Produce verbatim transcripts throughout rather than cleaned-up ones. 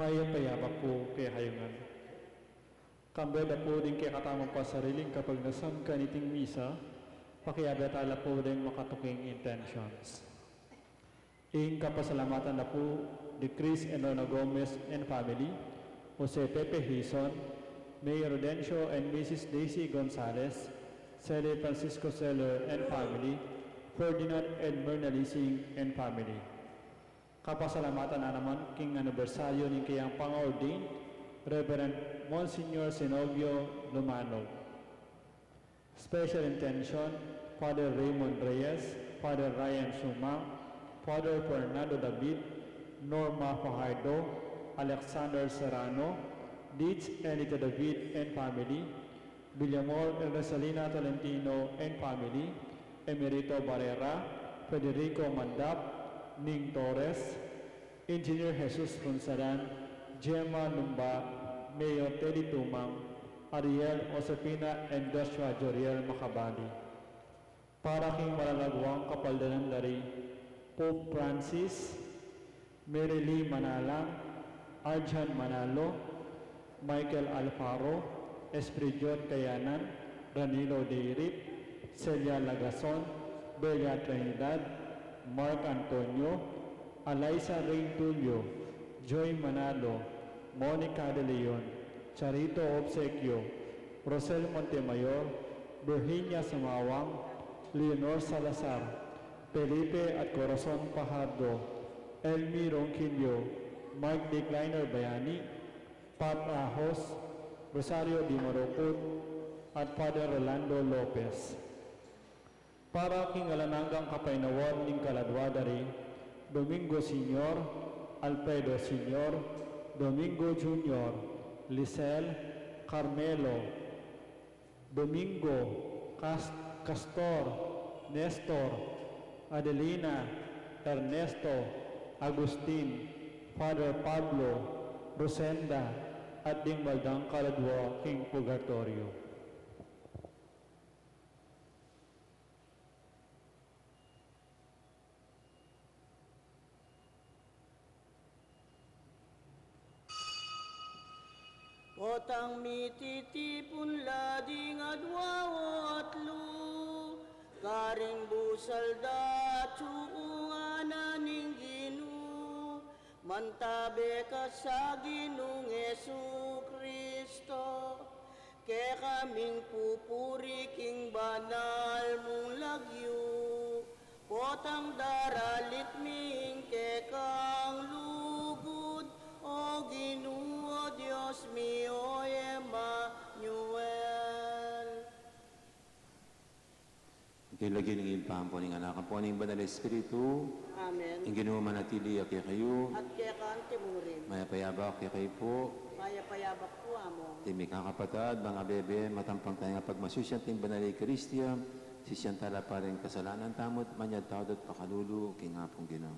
Mayap a yabak pu kekayu ngan. Kambe da pu ding kekatamung pasariling kapagnasan kaniting misa, pakiabe tala pu ding makatuking intentions. Ing kapasalamatan da pu di Chris and Rona Gomez and family, Jose Pepe Hizon, Mayor Rodencio and Missus Daisy Gonzalez, Sele Francisco Seller and family, Ferdinand and Myrna Lising and family. Kapasalamatan na naman king anibersaryo ning keyang pangaordain, Reverend Monsignor Zenobio Lumano. Special intention, Father Raymond Reyes, Father Ryan Sumang, Father Fernando David, Norma Fajardo, Alexander Serrano, Deeds Elita David and family, Villamor and Rosalina Tolentino and family, Emerito Barrera, Federico Mandap, Ning Torres, Engineer Jesus Punsalan, Gemma Lumba, Mayor Teddy Tumang, Ariel Josefina and Joshua Joriel Macabali. Para king malalaguang kapaldanan da ri Pope Francis, Mary Lee Manalang, Arjan Manalo, Michael Alfaro, Espiridion Kayanan, Ranilo Deirip, Celia Lagason, Bella Trinidad, Mark Antonio, Alaisa Rain Tulio, Joy Manalo, Monica De Leon, Charito Obsequio, Rosel Montemayor, Virginia Sumawang, Leonor Salazar, Felipe at Corazon Fajardo, Elmi Ronquillo, Mark Decliner Bayani, Pat Ahos, Rosario Di Maruput, at Father Rolando Lopez. Para king alang anggang kapaynawan ning kaladua da ri Domingo Senior, Alfredo Senior, Domingo Junior, Lisel, Carmelo, Domingo, Cas-, Castor, Nestor, Adelina, Ernesto, Agustin, Father Pablo, Rosenda, at ding mal dang kaladua king purgatoryo. Potang mititipun la ding adua o atlu, karing busal da at suungan na ning Ginu, mantabe ka sa Ginung Jesu-Cristo, kekaming pupuri king banal mung lagyu, potang daralit mi ing kekang lugud, O Ginu, o Dios mi, o Emmanuel. King lagyu ning Ibpa, ampo ning Anak, ampo ning Banal a Espiritu. Amen. Ing Ginu manatili ya kekayu. At keka mu rin. Mayap a yabak kekayu pu. Mayap a yabak pu, Among. Iti mikakapatad, bang abebe, matampang taya pagmasusian king Banal a Eukaristia, sisian tala pa ring kasalanan tamu, manyawad tamu at pakalulu king Apung Ginu.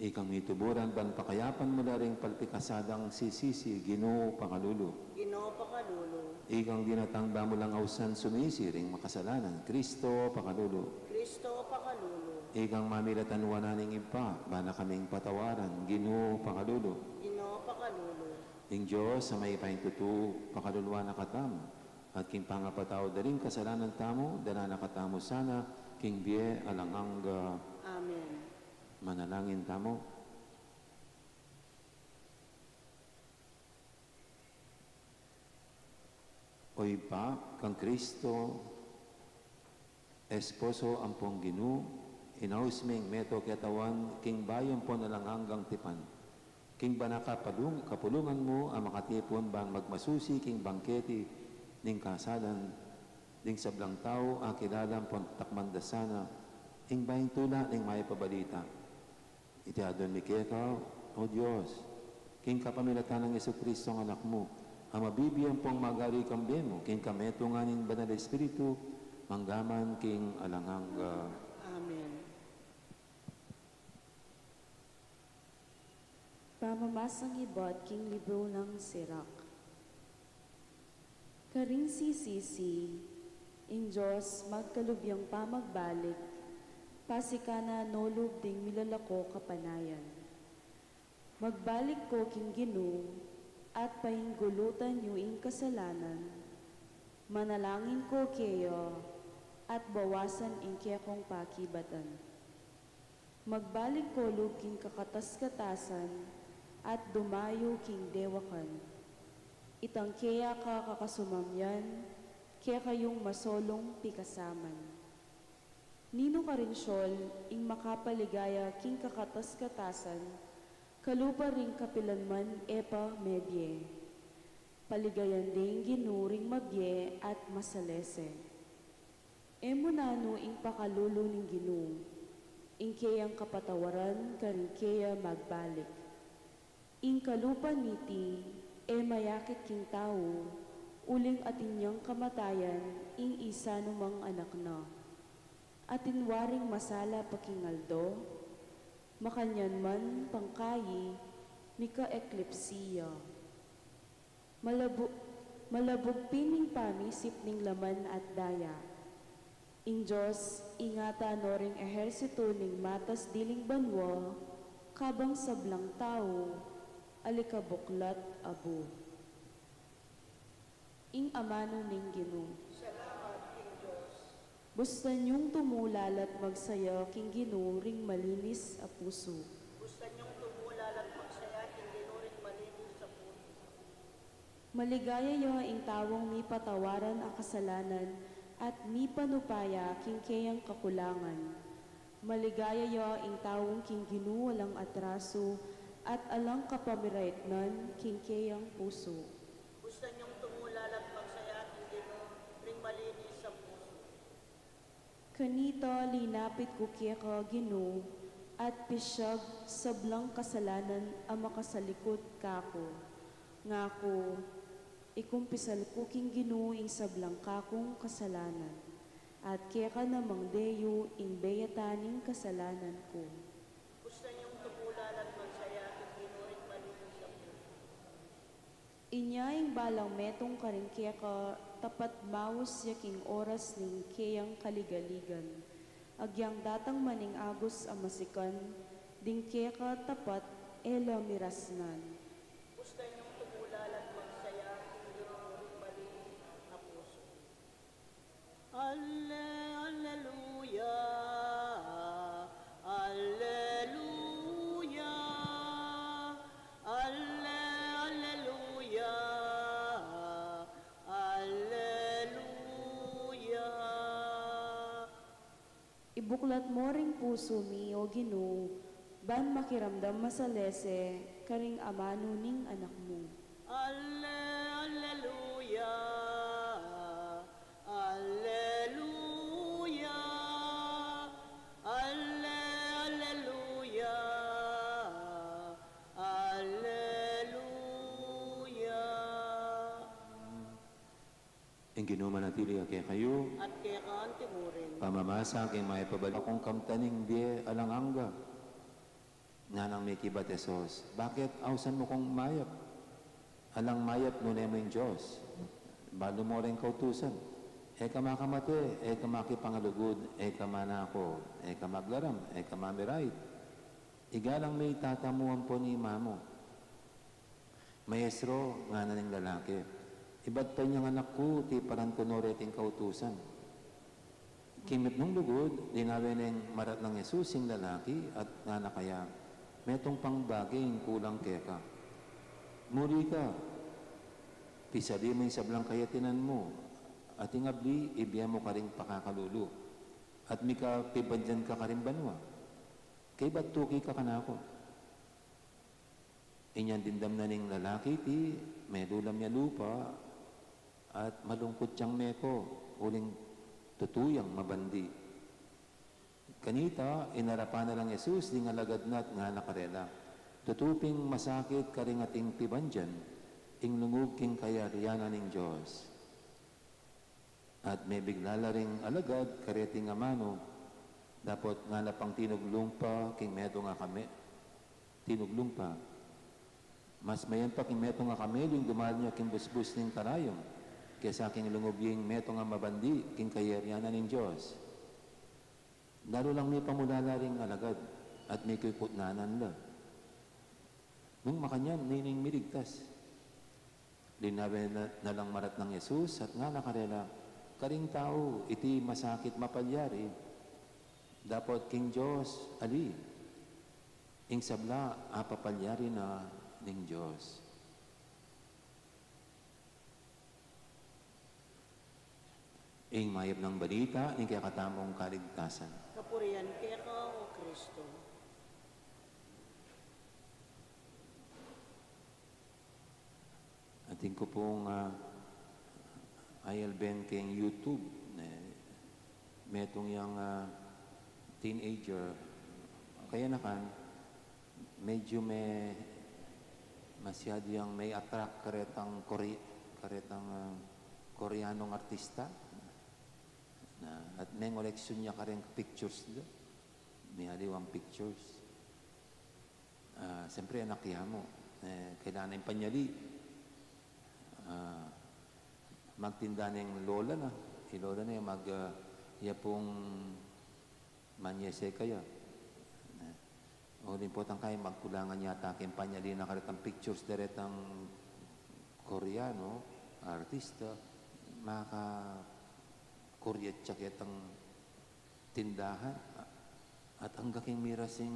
Ikang mituburan ban pakayapan mu la ring palpikasadang sisisi, Ginu, pakalulu. Ginu, pakalulu. Ikang dinatang ba mu lang ausan sumisi ring makasalanan, Kristo, pakalulu. Kristo, pakalulu. Ikang mamilatan wa na ning Ibpa, ba na kaming patawaran, Ginu, pakalulu. Ginu, pakalulu. Ing Dios a mayupayang tutu, pakaluluan na katamu, at king pangapatawad da ring kasalanan tamu, dala na katamu sana king bie alang angga. Amen. Manalangin tamu. O Ibpa, kang Kristo, Esposo ampong Ginu, inaus ming meto ketawan king bayu ampon alang anggang tipan. King banal a kapulung-, kapulungan mu a makatipun ban magmasusi king bangketi ning kasalan ding sablang tau a kilala ampon takman da sana ing bayung tula ning mayap a balita. Iti adwan mi keka, O Dios, king kapamilatan nang Jesucristo a Anak mu, a mabibie ampong magari kambe mu, king kametungan ning Banal a Espiritu, mangga man king alang angga. Amen. Pamamasang ibat king libru nang Sirak. Karing sisisi, Ing Dios magkalub yang pamagbalik, pasikan na no lub ding milalako kapanayan. Magbalik ko king Ginu, at pahinggulutan yu ing kasalanan, manalangin ko keya, at bawasan ing kekong pakibatan. Magbalik ko lub king kakatas-katasan, at dumayu king dewakan. Itang keya ka kakasumamyan, kekayung masolung pikasaman. Ninu karin siol ing makapaligaya king kakatas-katasan, kalupa ring kapilan man e pa mebie? Paligayan de ing Ginu ring mabie at masalese. E mu nanu ing pakalulu ning Ginu, ing keyang kapatawaran karing keya magbalik. Ing kalupa niti e mayakit king tau, uling atin yang kamatayan ing isa nu mang anak na. Atin waring masala pa king aldo, makanyan man pangkayi, mika-eklipsiya. Malabu-, malabug pin ing pamisip ning laman at daya. Ing Dios, ingatan no ring ehersitu ning matas diling banua, kabang sablang tau, alikabuklat abu. Ing amanu ning Ginu. Salamat king Dios. Bustan yung tumulal at magsaya king Ginu ring malinis a pusu. Bustan yung tumulal at magsaya king Ginu ring malinis a pusu. Maligaya ya ing taung mipatawaran a kasalanan at mipanupaya king keyang kakulangan. Maligaya ya ing taung king Ginu alang atrasu at alang kapamiraitnan king keyang pusu. Bustan yung tumulal at magsaya king Ginu ring malinis a pusu. Kanita linapit ku keka, Ginu, at pisyag sablang kasalanan a makasalikut kaku. Ngaku, ikumpisal ku king Ginu ing sablang kakung kasalanan, at keka namang deyu ing beyatan ning kasalanan ku. Bustan yung tumulal at magsaya king Ginu ring malinis a pusu. Inya ing balang metung karin keka, tapat maus ya king oras ning keyang kaligaligan. Agyang datang man ing agus a masikan, ding keka tapat e la mirasnan. Bustan yung tumulal at magsaya king Ginu ring malinis a pusu. Alle-, alleluya, alleluya, alle-, alleluya, alleluya. Ibuklat mo ring pusu mi, O Ginu, ban makiramdam masalese karing amanu ning Anak mu. Alle-, alleluya, alleluya, alle-, alleluya, alleluya. Ing Ginu manatili ya kekayu. At keka anti mu rin. Pamamasa king mayap a balita kung kamtan ning bie alang angga. Nganang mekibat Jesus, "Bakit ausan mu kung mayap? Alang mayap nune mu ing Dios. Balu mu ring kautusan. E ka makamate, e ka makipangalugud, e ka manako, e ka maglaram, e ka mamirait. Igalang me ing tata mu ampon ing ima mu." "Maestro," ngana ning lalaki, "ibat pa inyang anak ku, tiparan ku no reting kautusan." King mitmung lugud, linawe neng maratnang Jesus ing lalaki at ngana kaya, "Metung pang bage ing kulang keka. Muri ka, pisali mu ing sablang kayatinan mu, at ing abli ibie mu karing pakakalulu, at mika pibandian ka karing banua. Kaybat tuki ka kanaku." Inyang dimdam na ning lalaki iti, melulam ya lupa, at malungkut yang meko, uling tutu yang mabandi. Kanita, inarapan na lang Jesus ding alagad na at ngana karela, "Tutu ping masakit karing ating pibandian ing lungub king kayarian na ning Dios." At mebigla la ring alagad kareting amanu, dapot ngana pang tinuglung pa king metung a kame-, tinuglung pa. Mas mayan pa king metung a kamelyu ing dumalan ya king busbus ning karayom, Kesa king lungub ing metung a mabandi king kayarian na ning Dios. Lalu lang mipamulala ring alagad at mikikutnanan la. Nung makanyan, nining miligtas? Linawen na, na lang maratnang Jesus at ngana karela, "Karing tau iti masakit mapalyari, dapot king Dios ali, ing sabla apapalyari na ning Dios." Ing mayap nang balita ning kekatamung kaligtasan. Kapurian keka, O Kristo. Atin ku pung, ah, ayalben keng YouTube, eh, metung yang, ah, teenager, kayanakan, medyu me-, masyadu yang me-attract karetang Kore-, karetang, ah, Koreanong artista. Na, at mengoleksyon ya kareng pictures da. Miyaliwang pictures. Ah, siyempre, anak ya mu. Eh, kailangan na ing panyali. Ah, magtinda na ing lola na. I lola na ing mag, ah, ya pung manyese kaya. Eh, o rin potang kaya magkulangan yata keng panyali na karetang pictures da retang Koreano, artista, maka-Korea ketang tindahan. At angga king miras ing,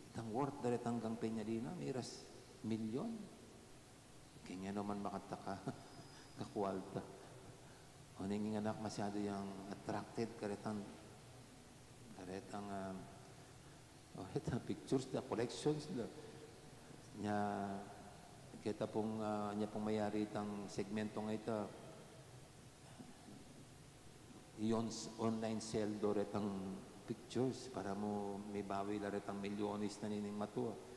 itang worth da retang anggang panyali na, miras milyon. Keng eno man makataka, kakwalta. O ning anak masyadu yang attracted karetang, karetang, ah, o, ita pictures da, collections da. Nya, keta pung, ah, nya pung mayari itang segmento nga ita, i-on-, online sale do retang pictures para mu mibawi la retang milyones na nining matua.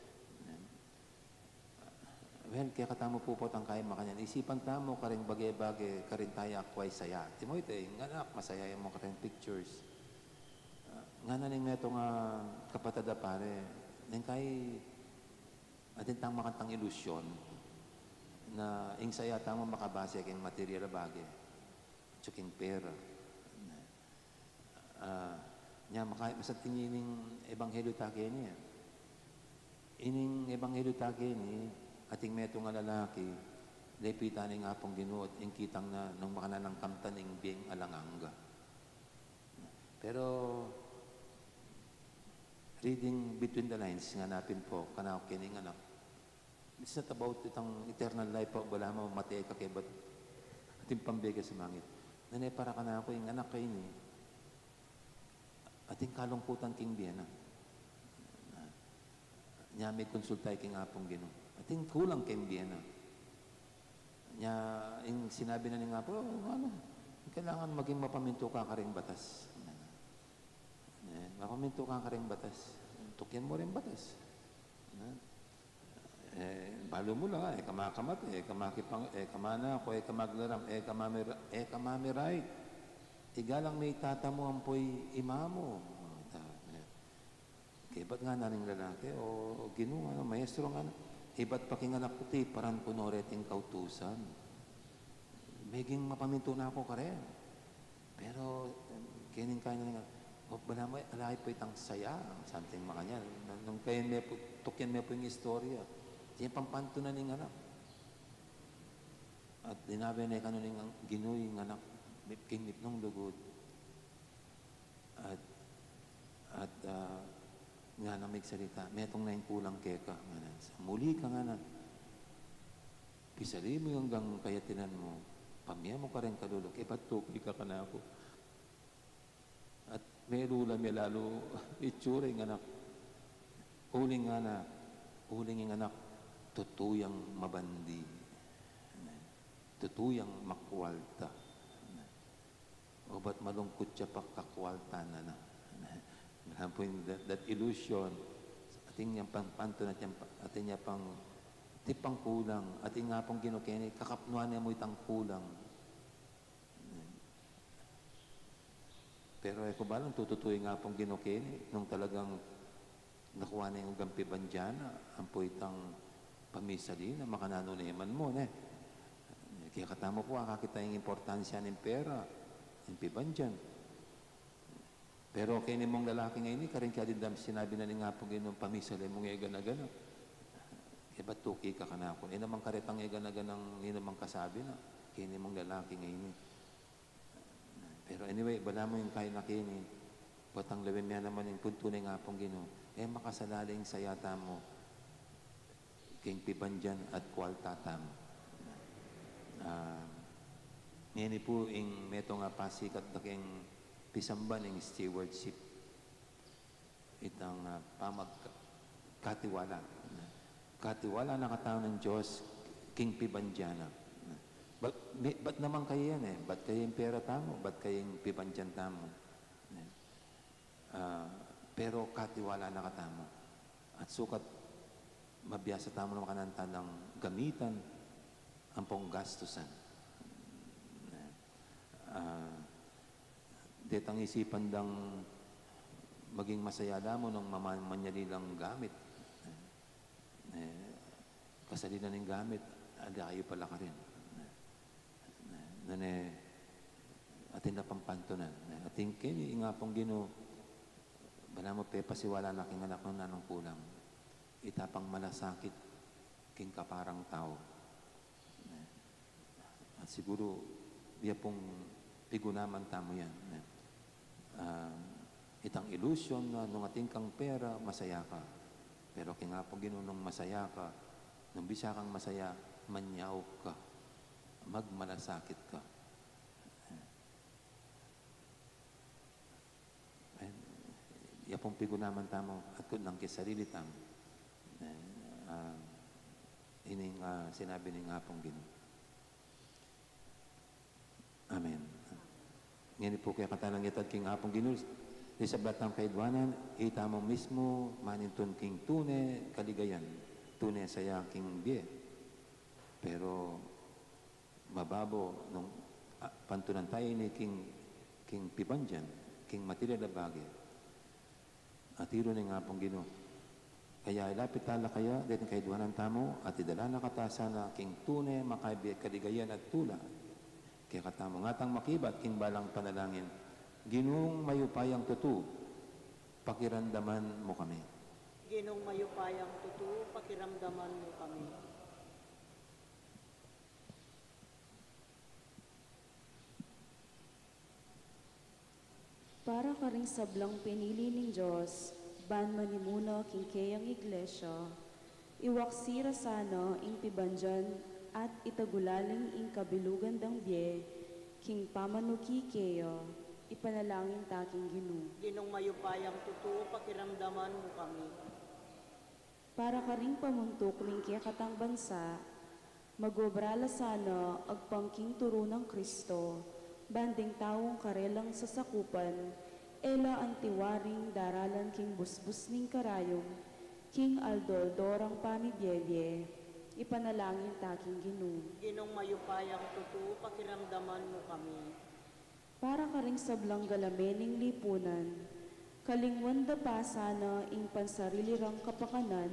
Well, kekatamu pu potang kaya makanyan, isipan tamu kareng bage-bage, karin taya akwai saya. Timoy, te, ing anak, masaya ya mu kareng pictures. Ah, ngana ning metung a kapatad a pare, neng kai, atin tang makantang ilusyon na ing saya tamu makabase keng material a bage, atsu keng pera. Ah, nya maka-, masanting ining ebanghelyo ta keni, eh. Ining ebanghelyo ta keni, ating metung a lalaki, lepitan ing Apung Ginu at ing kitang na nung makananu nang kamtan ing bie alang angga. Pero, reading between the lines, ngana pin pu kanaku kening anak, it's not about itang eternal life pa, balamu matei ka kebat atin pang bie ka sumangit. Nune para kanaku ing anak a ini, atin kalungkutan king bie na. Nya mikonsulta ya king Apung Ginu. Atin kulang king bie na. Nya, ing sinabi na ning Apu, "O, ngana, kailangan maging mapamintu ka kareng batas." Eh, mapamintu ka kareng batas. Tukian mu reng batas. Eh, balu mu la, e ka makamate, e ka makipang-, e ka manaku, e ka maglaram, e ka mamira-, e ka mamirait. Igalang me itatamu ampo i ima mu. O, ta-, eh. Kebat ngana ning lalaki, "O Ginu, ngana, Maestro, ngana, ibat pa king anak ku ti, paran ku no reting kautusan. Meging mapamintu na ku karen." Pero, em, kening kaya na nga, "O, balamu, ala pu itang saya," something makanyan. Na, nung kayan me pu, tukian me pu ing istorya, dinan pang pantunan ning anak. At linawen ne kanu ning Ginu ing anak, mip-, king mipnung lugud. At, at, ah, ngana migsalita, "Metung na ing kulang keka," ngana. "Muli ka," ngana. "Pisali mu ing anggang kayatinan mu, pamie mu kareng kalulu, kebat tuki ka kanaku." At melula me lalu itsura ing anak. Uling ngana, uling ing anak, tutu yang mabandi. Tutu yang makwalta. Obat malungkut ya pagkakwalta na na. Alam po yung that, that illusion. Atin yang pang pantun, atin yang pa-, atin yang pang, atin pang kulang. Atin nga pong Ginu keni, kakapnuan ne mu itang kulang. Pero e ku balu nung tututu ing Apung Ginu keni, nung talagang nakuan ne ing anggang pibandian na, ampo itang pamisali na, makananu ne man mu, ne? Kaya katamu pu, akakit tayung importansya ning pera, ning pibandian. Pero keni mung lalaki ngeni, karin kaya din dam sinabi na ning Apung Ginu, pamisale mung e gana-gana. E bat tuki ka kanaku? E naman karetang e gana-ganang ninumang kasabi na keni mung lalaki ngeni. Pero anyway, balamu ing kaina keni, batang lawen me naman ing puntu ning Apung Ginu, e makasala ing saya tamu king pibandian at kualta tamu. Ah, ngeni pu ing metung a pasikat da king pisamban ing stewardship. Itang, ah, pamag-, katiwala. Katiwala na katamu ning Dios king pibandian na. Bat, mi-, bat naman kaya yan e? Bat kaya ing pera tamu? Bat kaya ing pibandian tamu? Ah, pero katiwala na katamu. At sukat mabiasa tamu naman kanantang gamitan ampong gastusan. Ah, detang isipan dang maging masaya la mu nung maman-, manyali lang gamit. E, kasali na ning gamit, agayu pala karin. Nune, atin la pang pantunan. Atin keni ing Apung Ginu, balamu pepasiwala na king anak nung nanung kulang. Ita pang malasakit king kaparang tau. At siguru, ya pung pigunaman tamu yan. Ah, itang ilusyon na nung atin kang pera, masaya ka. Pero king Apung Ginu, nung masaya ka, nung bisa kang masaya, manyaup ka, magmalasakit ka. Ayan, ya pung pigunaman tamu, at kutnan king sarili tamu. Ayan, ah, ining, ah, sinabi ning Apung Ginu. Amen. Ngeni pu kekatamu nang itad king Apung Ginu, ing sabla tang kayadwanan, itamu mismu manintun king tune kaligayan, tune saya king bie. Pero mababo nung, ah, pantunan taya ini king, king pibandian, king material a bage. At iru ning Apung Ginu. Kaya ilapit tala kaya deting kayadwanan tamu, at idala na kata sana king tune makabie kaligayan at tula. Kekatamu ngan tang makibat king balang panalangin, Ginung mayupayang tutu, pakiramdaman mu kami. Ginung mayupayang tutu, pakiramdaman mu kami. Para karing sablang pinili ning Dios ban manimuna king keyang Iglesia, iwaksi ra sana ing pibandian at itagulaling ing kabilugan dang bie king pamanuki keya, ipanalangin ta king Ginu. Ginung mayupayang tutu, pakiramdaman mu kami. Para karing pamuntuk ning kekatang bansa, mag-obra la sana agpang king turu nang Kristo, ban ding taung karelang sasakupan, e la antiwaring daralan king busbus ning karayum, king aldo-aldo rang pamibiebie, ipanalangin ta king Ginu. Ginung mayupayang tutu, pakiramdaman mu kami. Para karing sablang galamen ning lipunan, kalingwan da pa sana ing pansarili rang kapakanan,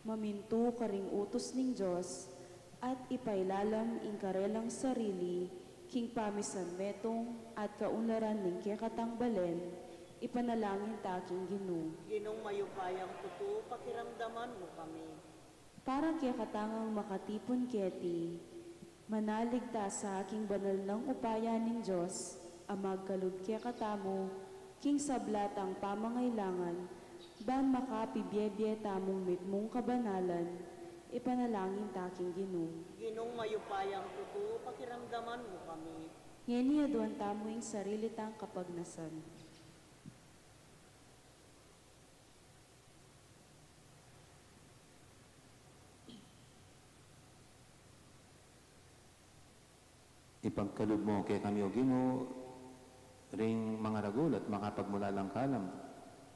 mamintu karing utus ning Dios, at ipailalam ing karelang sarili king pamisanmetung at kaunlaran ning kekatang balen, ipanalangin ta king Ginu. Ginung mayupayang tutu, pakiramdaman mu kami. Para kekatang makatipun keti, manalig ta sa king banal nang upaya ning Dios a magkalub kekatamu king sabla tang pamangailangan, ban makapibiebie tamung mitmung kabanalan, ipanalangin ta king Ginu. Ginung mayupayang tutu, pakiramdaman mu kami. Ngeni aduan tamu ing sarili tang kapagnasan. Ipagkalub mu kekami, O Ginu, ring mangaragul at makapagmulalang kalam,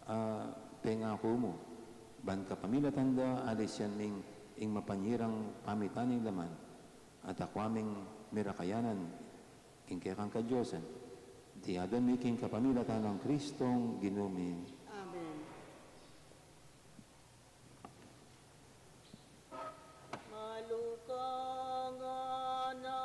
a pengaku mu, ban kapamilatan da alisian mi ing mapanyirang pamitan ning laman, at akwa ming mirakayanan king kekang kadiosan. Iti adwan mi king kapamilatan nang Kristong Ginu mi. Amen. Maluka nga na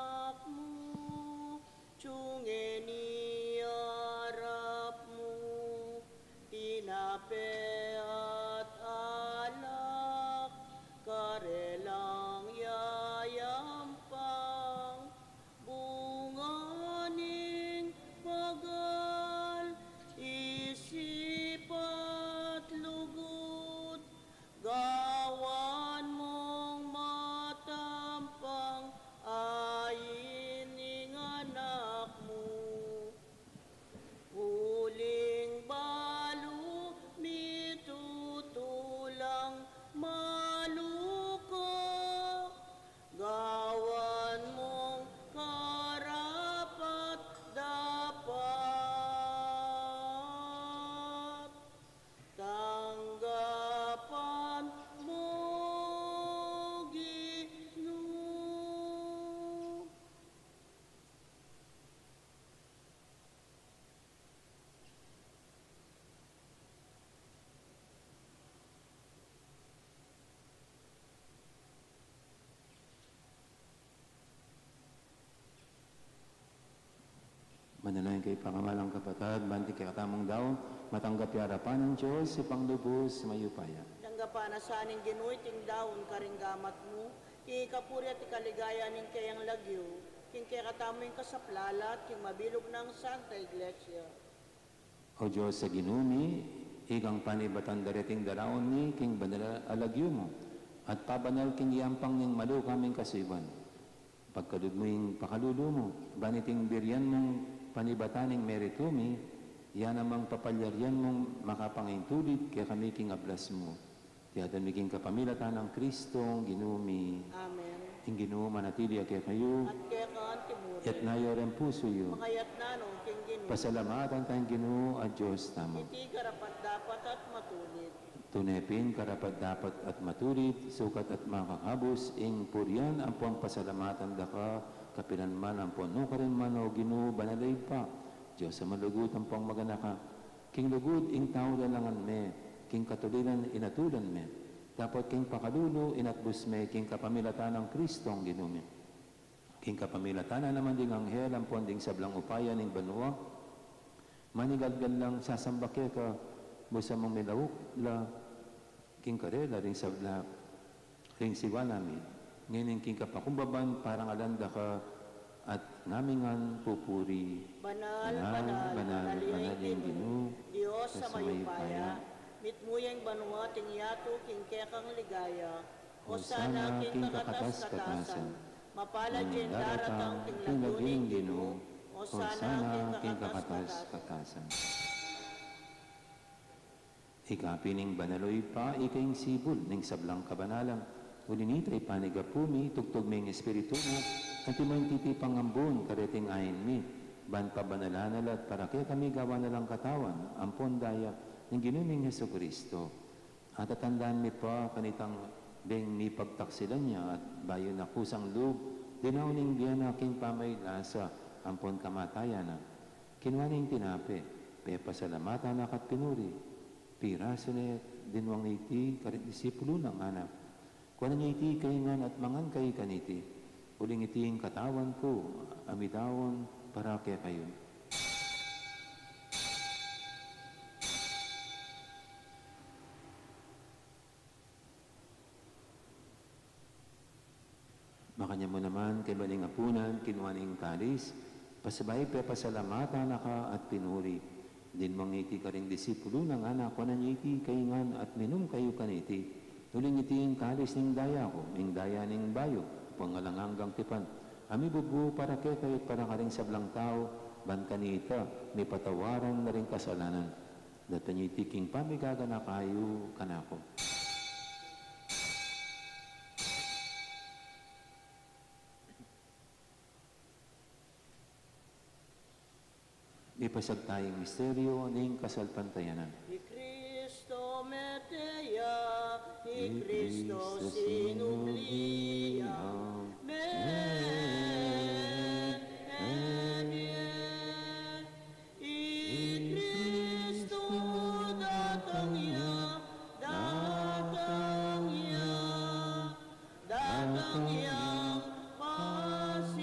Manalangin kayu, pakamalan kung kapatad, ban iting kekatamung daun matanggap ya arapan ning Dios, Ibpang lubus mayupaya. Tanggapan na sa ning Ginu iting daun karing gamat mu, king ikapuri at ikaligaya ning keyang lagyu, king kekatamung kasaplalan at king mabilug nang Santa Iglesia. O Dios a Ginu mi, ikang panibatan dareting daraun mi king banal a lagyu mu, at pabanal king yampang ning maluka ming kasuyuan. Pagkalub mu ing pakalulu mu, ban iting birian mung panibatan ning meritu mi, ya namang papalyarian mung makapangaintulid kekami king ablas mu. Iti aduan mi king kapamilatan nang Kristong Ginu mi. Amen. Ing Ginu manatili ya kekayu. At keka antimurin. Itas yu reng pusu yu. Makaitas no king Ginu. Pasalamatan taya ing Ginu a Dios tamu. Iti karapat-dapat at matulid. Tune pin karapat-dapat at matulid, sukat at makakabus, ing purian ampon pasalamatan da ka, kapilan man ampon nukarin man, o Ginu, banal a Ibpa, Dios a malugud ampon maganaka. King lugud ing tau lalangan me, king katuliran inatulan me. Dapot king pakalulu inatbus me, king kapamilatan nang Kristong Ginu mi. King kapamilatan na naman ding anghel ampon ding sablang upaya ning banua, manigalgal lang sasamba keka, busa mung milauk la king karela ring sabla ring siwala mi. Ngeni king kapakumbaban, parangalan da ka at ngamingan pupuri. Banal, banal, banal, banal ing Ginu, Dios a mayupaya. Mitmu ya ing banua at ing yatu king kekang ligaya. Hosana king kakatas-katasan. Mapalad ya ing daratang king lagyu ning Ginu. Hosana king kakatas-katasan. Ika pin ing banal, o Ibpa, ika ing sibul ning sablang kabanalan. Uli nita, ipanyawad mi, tugtug me ing Espiritu mu, antimo ing titipang ambun kareting ain mi, ban pabanalan na la at para kekami gawan na lang katawan ampon daya ning Ginu ming Jesucristo. Atatandaan mi pa kanitang beng mipagtaksilan ya, at bayu na kusang lub, dinaun ing bie na king pamailasa ampon kamatayan na. Kinua ne ing tinape, pepasalamatan na ka at pinuri, pirasu ne, dinwang ne iti karing disipulu na, ngana: Kuanan ye iti kayu ngan at mangan kayu kaniti, uling iti ing katawan ku a midaun para kekayu. Makanyan mu naman, kaybat ning apunan, kinua ne ing kalis, pasibayu pepasalamatan na ka at pinuri, dinwang ne iti karing disipulu na, ngana: Kuanan ye iti kayu ngan at minum kayu kaniti, uling iti ing kalis ning daya ku, ing daya ning bayu ampon alang anggang tipan, a mibubu para kekayu at para karing sablang tau, ban kanita mipatawaran na ring kasalanan. Daptan ye iti king pamigaganaka yu kanaku. Ipasiag taya ing misteryu ning kasalpantayanan. I Kristo mete ya, i Kristo sinubli ya, mete ya. I Kristo datang ya, datang ya, datang ya pasibayu.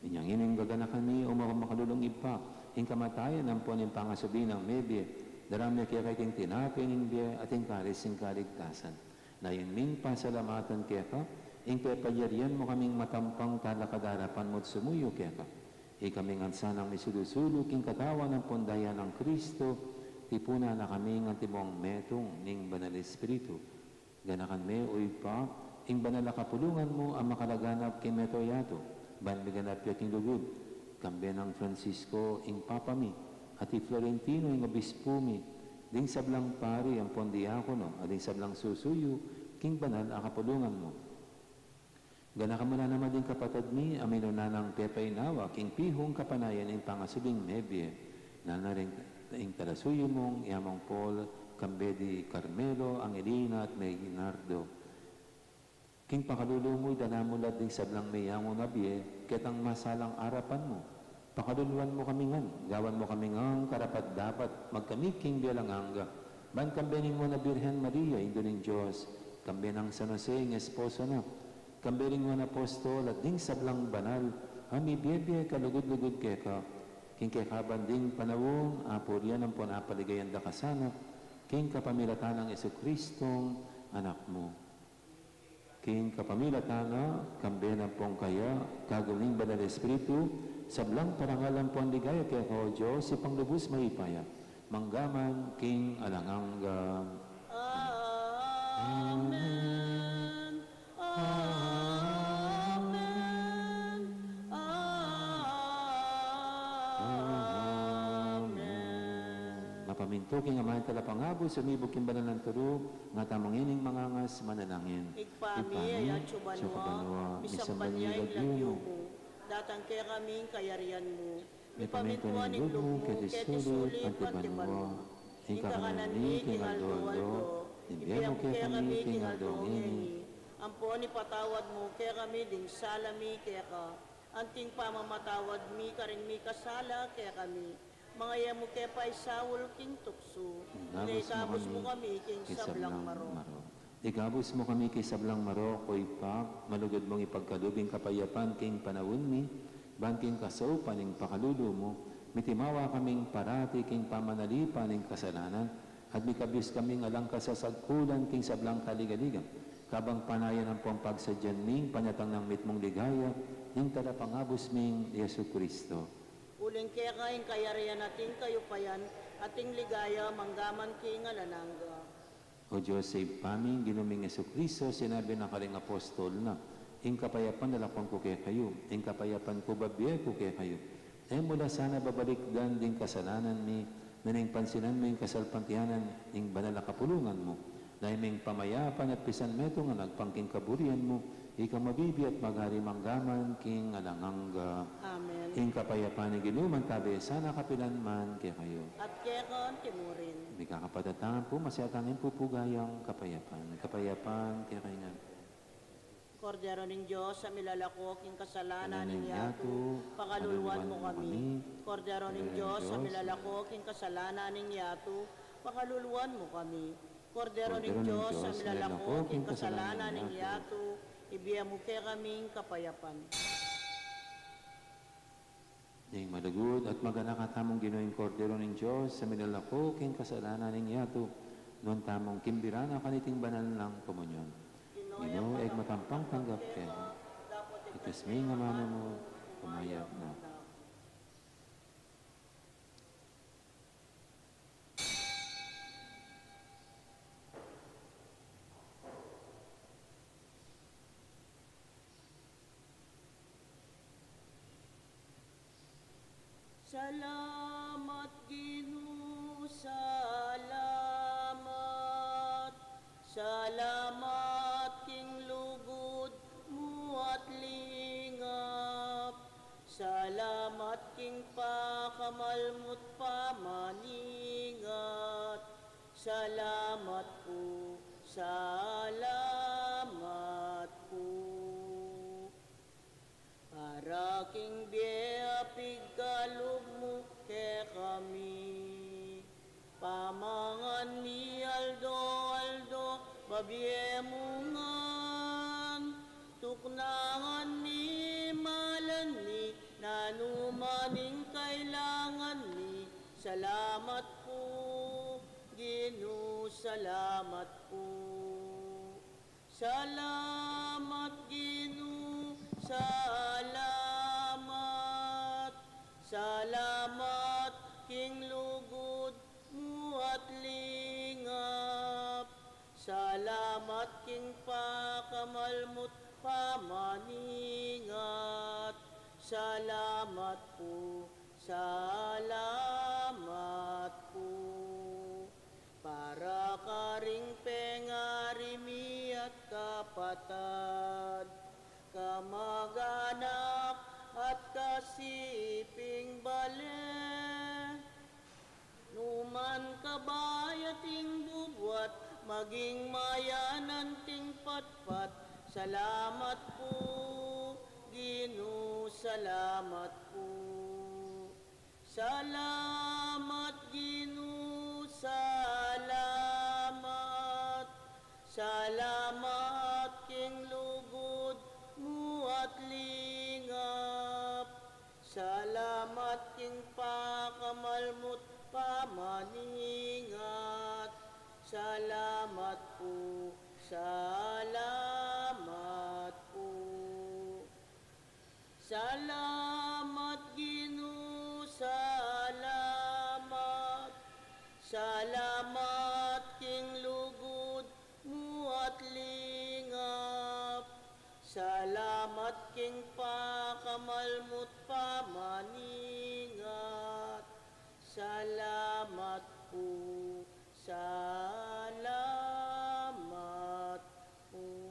Inya ngeni gaganakan mi, o mapamakalulung Ibpa, ing kamatayan ampon ing pangasubli nang mebie, darame keka iting tinape ning bie at ing kalis ning kaligtasan. Nayun ming pasalamatan keka ing pepalyarian mu kaming matampang talakad king arapan mu at sumuyu keka. Ikami ngan sanang misulu-sulu king katawan ampon daya nang Kristo, tipunan na kaming antimong metung ning Banal Espiritu. Ganakan me, o Ibpa, ing banal a kapulungan mu a makalaganap king mabilug a yatu, ban miganap ya king lugud, kambe nang Francisco ing Papa mi, at i Florentino ing Obispu mi, ding sablang pari ampon diakono, at ding sablang susuyu king banal a kapulungan mu. Ganakan mu la naman ding kapatad mi a minuna nang pepainawa king pihung kapanayan ning pangasubling mebie, nanu ring, ing talasuyu mung i Among Paul, kambe di Carmelo, Angelina, at Maynardo. King pakalulu mu, idala mu la ding sablang meyangu na bie ketang masalang arapan mu. Pakaluluan mu kami ngan, gawan mu kami ngan karapat-dapat magkamit king bie alang angga, ban kambe ning Nuan a Birhen Maria, Indu ning Dios, kambe nang San Jose ing esposo na, Kambe ring nuan a apostol at ding sablang banal a mibie-bie kalugud-lugud keka, king kekaban ding panaun, apurian ampon apaligayan da ka sana, king kapamilatan nang Jesucristong Anak mu. King kapamilatan na, kambe na ampon kaya, kagum ning Banal Espiritu, sablang parangal ampon ligaya keka, O Dios, Ibpang lubus mayupaya, mangga man king alang angga. Amen. Amen. Amen. Mapamintu king Ama ing Talapangabus, sumibug king banal nang turu, ngatamu ngening mangangas manalangin. Ibpa mi, atsu ka banua, misamban ya ing lagyu mu. Datang kekami ing kayarian mu. Mipamintuan ing lub mu, keti sulip anti banua. Ing kakanan mi king aldo-aldo, ibie mu kekami king aldo ngeni. Ampon ipatawad mu kekami ding sala mi keka, anting pamamatawad mi karing mikasala kekami. Manga e mu ke paisaul king tuksu, nune ikabus mu kami king sablang marok. Ikabus mu kami king sablang marok, O Ibpa, malugud mung ipagkalub ing kapayapan king panaun mi, ban king kasaupan ning pakalulu mu, mitimawa kaming parati king pamanalipan ning kasalanan, at mikabus kaming alang kasasagkulan king sablang kaligaligan, kabang panayan ampon pagsadyan ming panyatang nang mitmung ligaya, ning Talapangabus ming Jesucristo. Uling keka ing kayarian at ing kayupayan, at ing ligaya, mangga man king alang angga. O Dios a Ibpa mi, ing Ginu ming Jesucristo, sinabi na karing apostol na, ing kapayapan lalakwan ku kekayu, ing kapayapan ku babie ku kekayu. E mu la sana babalikdan ding kasalanan mi, nune pansinan mu ing kasalpantayanan ning banal a kapulungan mu, na ing pamayapa na at pisan metung a agpang king kaburian mu, ika mabibie at magari mangga man king alang angga. Amen. Ing kapayapan ning Ginu mantabe sana kapilan man kekayu. At keka anti mu rin. Mikakapatad tamu pu, masyatang ing pupugayang kapayapan. Kapayapan kekayu ngan. Kordero ning Dios, a milalako king kasalanan ning yatu, pakaluluan mu kami. Kordero ning Dios, a milalako king kasalanan ning yatu, pakaluluan mu kami. Kordero ning Dios, a milalako king kasalanan ning yatu, ibie mu kekami ing kapayapan. Ning malugud at maganaka tamung Ginu, ing Kordero ning Dios, a milalako king kasalanan ning yatu, nuan tamung kimbira na kaniting banal nang komunyon. Ginu, e ku matampang tanggap ke, itas me ing amanu mu, kumayap na. Salamat, Ginu, salamat. Salamat king lugud mu at lingap. Salamat king pakamal mu't pamaningat. Salamat pu, salamat pu. Para king bie a pigkalub mu kekami. Pamangan mi aldo-aldo, babie mu ngan. Tuknangan mi malan mi, nanu man ing kailangan mi. Salamat pu, Ginu, salamat pu. Salamat, Ginu, salamat. Salamat king lugud mu at lingap. Salamat king pakamal mu't pamaningat. Salamat pu, salamat pu. Para karing pengari mi at kapatad, kamag-anak at kasiping bale, numan kabayat ing bubuat, maging mayanan ting patpat. Salamat pu, Ginu, salamat pu. Salamat, Ginu, salamat. Salamat king lugud Salamat king pakamal mu't pamaningat. Salamat pu, salamat pu. Salamat, Ginu, salamat. Salamat king lugud mu at lingap. Salamat king pakamal mu't pamaningat. Salamat pu, salamat pu.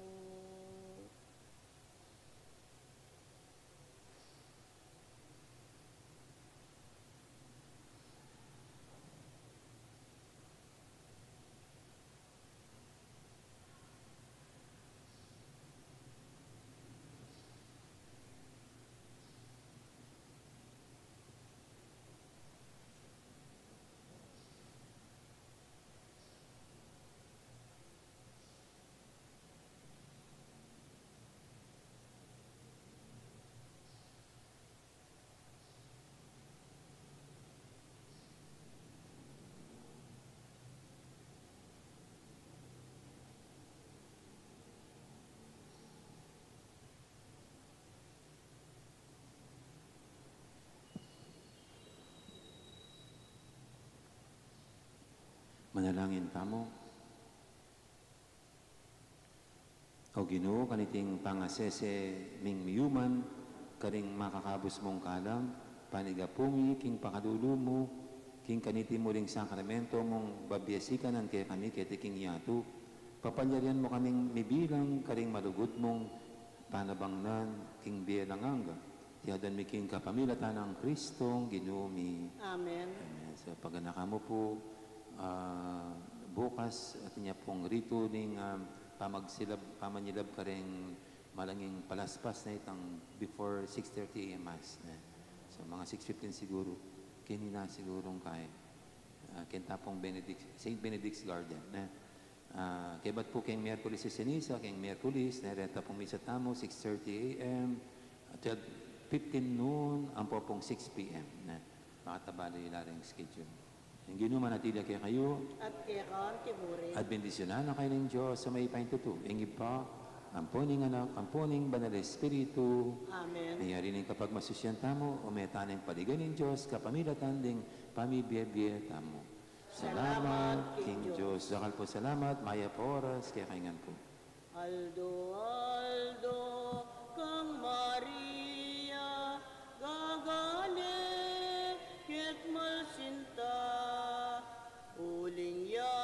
Manalangin tamu. O Ginu, kaniting pangasese ming miyuman karing makakabus mung kalam, panigapu mi king pakalulu mu, king kaniti muring sakramento mung babiasikan kekami keti king yatu, papalyarian mu kaming mibilang karing malugud mung panabangnan king bie alang angga. Iti adwan mi king kapamilatan nang Kristong Ginu mi. Amen. Amen. So, paganakan mu pu, ah, bukas atin ya pung ritu ning, ah, pamagsilab, pamanyilab karing malanging palaspas na itang before six thirty A M Mass, ne? So, mga six fifteen siguru. Kanita sigurung kaya. Ah, keta pung Benedict, Saint Benedict's Garden, ne? Ah, kaybat pu keng Miyerkules de Ceniza, keng Miyerkules, ne, reta pung misa tamu, six thirty A M, twelve fifteen noon, ampo pung six P M, ne? Makatabalu yu la ring schedule. Ing Ginu manatili ya kekayu. At keka mu rin. At bendisyunan na kayu ning Dios a mayupayang tutu, ing Ibpa, ampo ning Anak, ampo ning Banal a Espiritu. Amen. Mayari ning kapagmasusyan tamu, ume tana ing paligayan ning Dios, kapamilatan ding pamibiebie tamu. Salamat king Dios. Dakal pung salamat, mayap a oras kekayu ngan pu. Aldo-aldo kang Maria, gagane ket malsinta, uling ya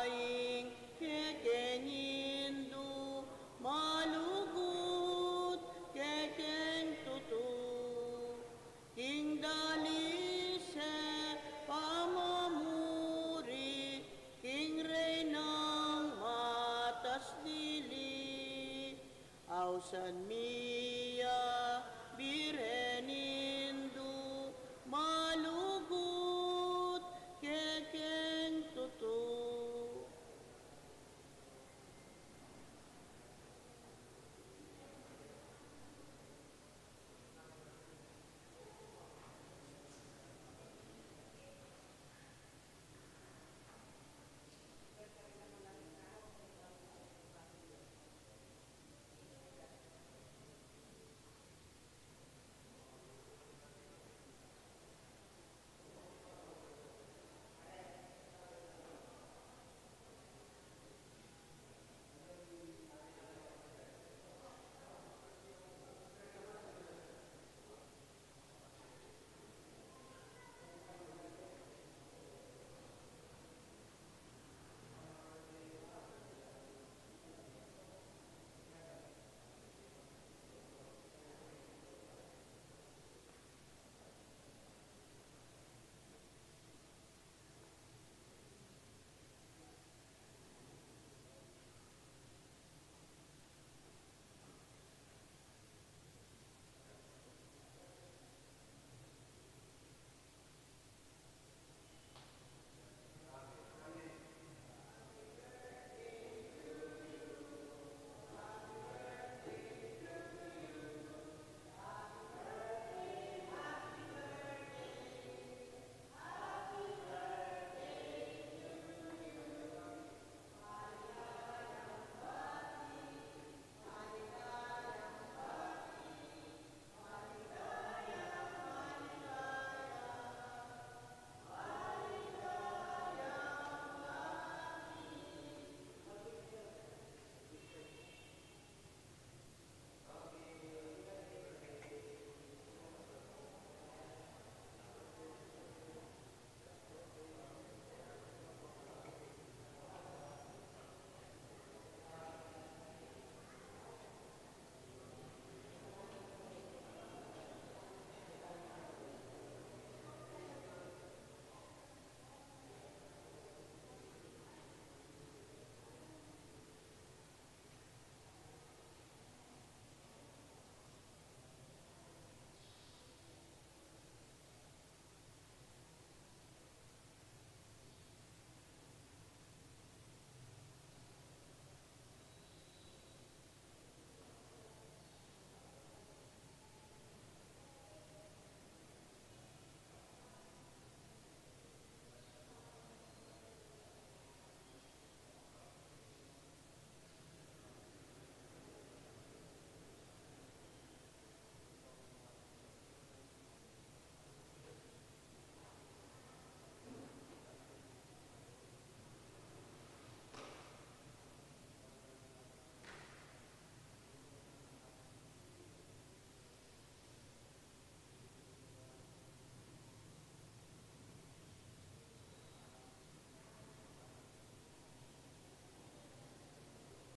ing kekeng Indu, malugud kekeng tutu. King dalise pamamuri, king Reynang matas dili, ausan mi